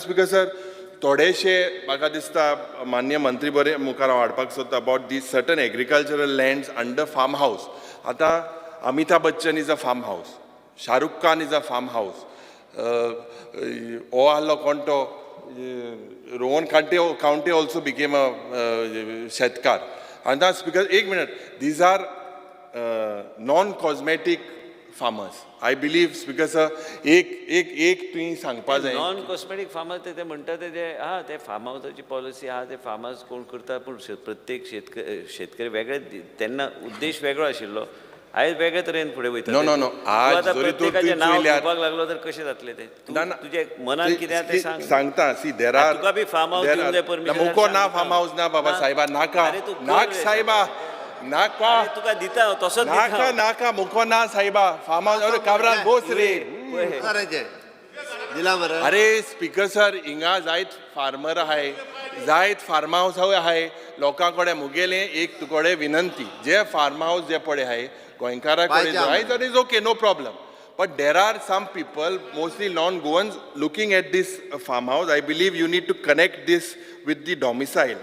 Speaker sir, थोडेशे म्हाका दिसता मान्य मंत्री बरे मुखार हांव हाडपाक सोदता about the certain agricultural lands under farm house. आतां Amitabh Bachchan is a farm house, Shahrukh Khan is a farm house, हो आहलो कोण तो Rohan Khaunte also became a शेतकार. आतां स्पीकर, एक minute, these are non cosmetic farmers, I believe. Speaker sir, एक एक एक तुवें सांगपा जाय. नॉन कॉस्मेटीक फार्मर ते म्हणटा ते जे आहा ते फार्म हावसाची पॉलिसी आहा, ते फार्म हावस कोण करता, पूण प्रत्येक शेतकरी वेगळे, तेन्ना उद्देश वेगळो आशिल्लो, आयज वेगळे तरेन फुडें वयता. No, no, no. तूं आज आतां जरी तूं प्रत्येकाचें तुवें नांव चोयल्यार- घेवपाक लागलो तर कशें जातलें तें? तूं ना, ना. तुजें मनान कितें आहा तें सांग. सांगता, सी there are तुका बी फार्म हावस दिवंक जाय परमिशन. मुको ना, फार्म हाऊस ना बाबा. ना. साहेबा, नाका. अरे तूं कर नाक रे. साहेबा, नाका. अरे तुका दिता हांव, तसोच दिता नाका. हांव. नाका, मुको ना साहेबा फार्म हाऊस. अरे काब्राल, बोस रे. पळय. करायचें दिला मरे. अरे स्पीकर सर, हिंगा जायत फार्मर आहाय, जायत फार्म हावस आहाय. लोकां कडेन मुगेलें एक तुकडे विनंती, जे फार्म हावस जे पळय आहाय गोंयकारा कडेन पाहिजे. जाय that is okay, no problem, but there are some people, mostly non Goans, looking at this farm house. I believe you need to connect this with the domicile.